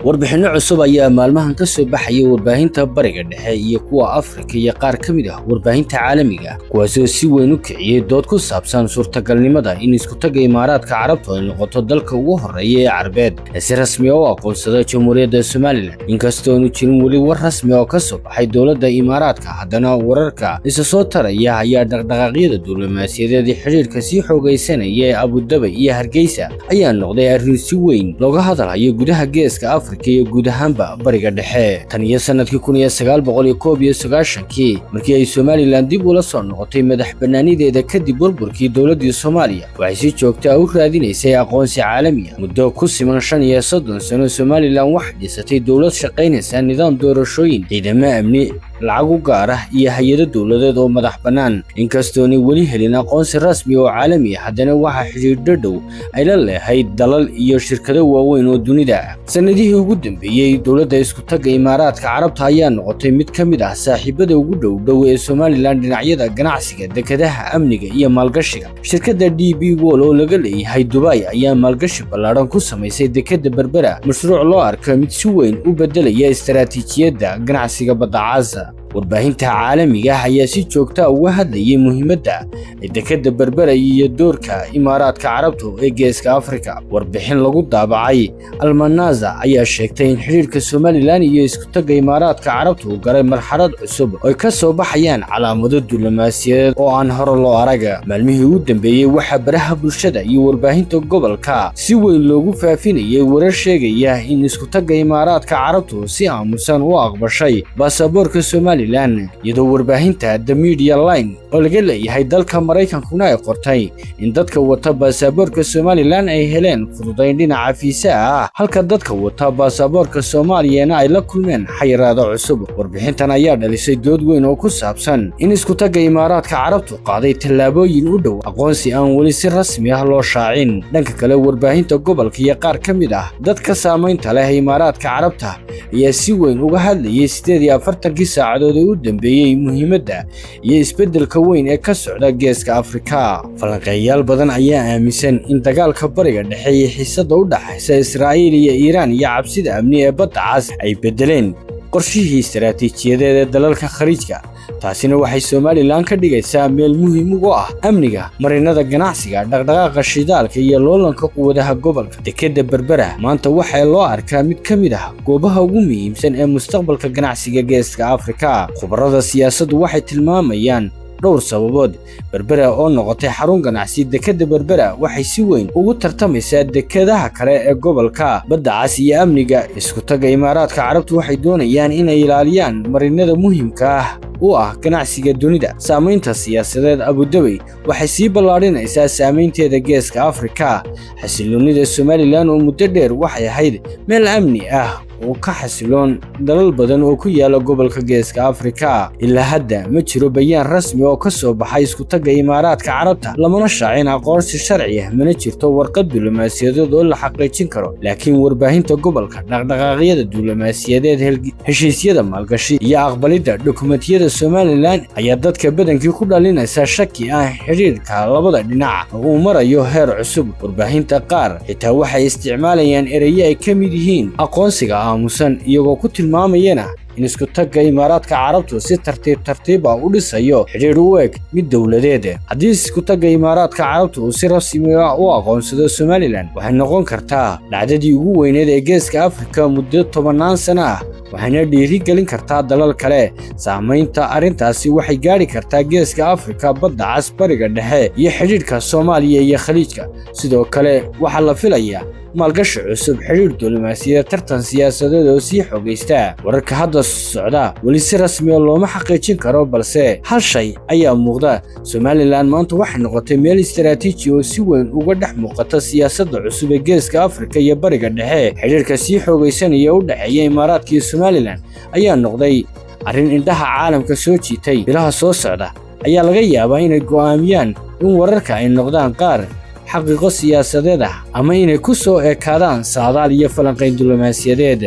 Warbixinno cusub ayaa maalmahan ka soo baxaya warbaahinta Bariga Dhexe iyo kuwa Afrika iyo qaar ka mid ah warbaahinta caalamiga, kuwaasoo si weyn u kiciyey dood ku saabsan suurtagalnimada in Iskutagga Imaaraadka Carabtu ay noqoto dalka ugu horreeya ee Carbeed ee si rasmi ah u aqoonsada Jamhuuriyadda Somaliland. Inkastoonu jirin weli war rasmi oo ka soo baxay dowladda Imaaraadka, haddana wararka isa soo taraya ayaa dhaqdhaqaaqyada diblomaasiyadeed ee xidhiidhka sii xoogaysanaya ee Abu Dhabi iyo Hargeysa ayaa noqday arrin si weyn looga hadalhayo gudaha Geeska Afrika iyo guud ahaanba Bariga Dhexe. Tan iyo sanadkii 1991-kii, markii ay Somaliland dib ula soo noqotay madax bannaanideeda kadib burburkii dowladdii Soomaaliya, waxay si joogta ah u raadinaysay aqoonsi caalami ah. Muddo ku siman 35 sano, Somaliland waxay dhisatay dowlad shaqaynaysa, nidaam doorashooyin, ciidamo amni, lacag u gaar ah iyo hay'ado dowladeed oo madax bannaan. Inkastoonay weli helin aqoonsi rasmi oo caalami ah, haddana waxaa xidhiidho dhow ay la leehayd dalal iyo shirkado waaweyn oo dunida ah. Sanadihii ugu dambeeyey, dowladda Iskutagga Imaaraadka Carabta ayaa noqotay mid ka mid ah saaxiibada ugu dhow dhow ee Somaliland dhinacyada ganacsiga, dekedaha, amniga iyo maalgashiga. Shirkadda DP World oo laga leeyahay Dubai ayaa maalgashi ballaadhan ku samaysay dekeda Berbera, mashruuc loo arka mid si weyn u bedelaya istaraatiijiyadda ganacsiga badda Casa. Warbaahinta caalamiga ah ayaa si joogta uga hadlayay muhiimadda ay dekeda Berbera iyo doorka Imaaraadka Carabtu ee Geeska Afrika. Warbixin lagu daabacay Almanaza ayaa sheegtay in xidhiidhka Somaliland iyo Iskutagga Imaaraadka Carabtu uu galay marxalad cusub oo ay ka soo baxayaan calaamado diblomaasiyadeed oo aan hore loo arag. Maalmihii ugu dambeeyey, waxaa baraha bulshada iyo warbaahinta gobolka si weyn loogu faafinayay warar sheegaya in Iskutagga Imaaraadka Carabtu si aamusan u aqbashay baasaboorka Somaliland, iyadoo warbaahinta The Media Line oo laga leeyahay dalka Maraykankuna ay qortay in dadka wata baasaboorka Somaliland ay heleen fududayn dhinaca fiisaha ah, halka dadka wata baasaboorka Soomaaliyana ay la kulmeen xayiraado cusub. Warbixintan ayaa dhalisay dood weyn oo ku saabsan in Iskutagga Imaaraadka Carabtu qaaday tallaabooyin u dhow aqoonsi aan weli si rasmi ah loo shaacin. Dhanka kale, warbaahinta gobolka iyo qaar ka mid ah dadka saamaynta leh Imaaraadka Carabta ayaa si weyn uga hadlayay 48-kii saacadood ee u dambeeyey muhiimadda iyo isbeddelka weyn ee ka socda Geeska Afrika. Falanqeeyaal badan ayaa aaminsan in dagaalka Bariga Dhexe iyo xiisadda u dhaxaysa Israa'iil iyo Iiraan iyo cabsida amni ee Badda Cas ay beddeleen qorshihii istaraatiijiyadeed ee dalalka Khaliijka. Taasina waxay Somaliland ka dhigaysaa meel muhiim ugu ah amniga marinada ganacsiga, dhaqdhaqaaqa shidaalka iyo loolanka quwadaha gobolka. Dekedda Berbera maanta waxaa loo arkaa mid ka mid ah goobaha ugu muhiimsan ee mustaqbalka ganacsiga Geeska Afrika. Khubarada siyaasaddu waxay tilmaamayaan dhowr sababood. Berbera oo noqotay xarun ganacsi. Dekedda Berbera waxay si weyn ugu tartamaysaa dekedaha kale ee gobolka, Badda Cas iyo amniga. Iskutaga Imaaraadka Carabtu waxay doonayaan inay ilaaliyaan marinada muhiimka ah u ah ganacsiga dunida. Saamaynta siyaasadeed. Abu Dhabi waxay sii ballaadhinaysaa saamaynteeda Geeska Afrika. Xasiloonnida Somaliland oo muddo dheer waxay ahayd meel amni ah oo ka xasiloon dalal badan oo ku yaala gobolka Geeska Afrika. Ilaa hadda ma jiro bayaan rasmi oo ka soo baxay Iskutagga Imaaraadka Carabta, lamana shaacin aqoonsi sharci ah, mana jirto warqad diblomaasiyadeed oo la xaqiijin karo. Laakiin warbaahinta gobolka, dhaqdhaqaaqyada diblomaasiyadeed, heshiisyada maalgashi iyo aqbalidda dokumentiyada Somaliland ayaa dadka badankii ku dhalinaysa shaki ah xidhiidhka labada dhinac uu marayo heer cusub. Warbaahinta qaar xitaa waxay isticmaalayaan ereyo ay ka mid yihiin aqoonsiga aamusan, iyagoo ku tilmaamayana in Iskutagga Imaaraadka Carabtu si tartiib tartiib ah u dhisayo xidhiidh u eg mid dowladeed. Haddii Iskutagga Imaaraadka Carabtu uu si rasmi ah u aqoonsado Somaliland, waxay noqon kartaa dhacdadii ugu weyneed ee Geeska Afrika muddo tobannaan sano ah, waxayna dhiiri gelin kartaa dalal kale. Saamaynta arrintaasi waxay gaadhi kartaa Geeska Afrika, Badda Cas, Bariga Dhexe iyo xidhiidhka Soomaaliya iyo Khaliijka. Sidoo kale, waxaa la filayaa maalgashi cusub, xidhiidh diblomaasiyadeed, tartan siyaasadeed oo sii xogaysta. Wararka hadda socda weli si rasmiya looma xaqiijin karo, balse hal shay ayaa muuqda: Somaliland maanta waxay noqotay meel istaraatiiji oo si weyn uga dhex muuqata siyaasadda cusub ee Geeska Afrika iyo Bariga Dhexe. Xidhiidhka sii xoogaysanaya u dhexeeya Imaaraadka iyo Somaliland ayaa noqday arrin indhaha caalamka soo jiitay. Bilaha soo socda ayaa laga yaabaa inay go'aamiyaan in wararka ay noqdaan qaar xaqiiqo siyaasadeed ah ama inay ku soo ekaadaan saadaal iyo falanqayn diblomaasiyadeed.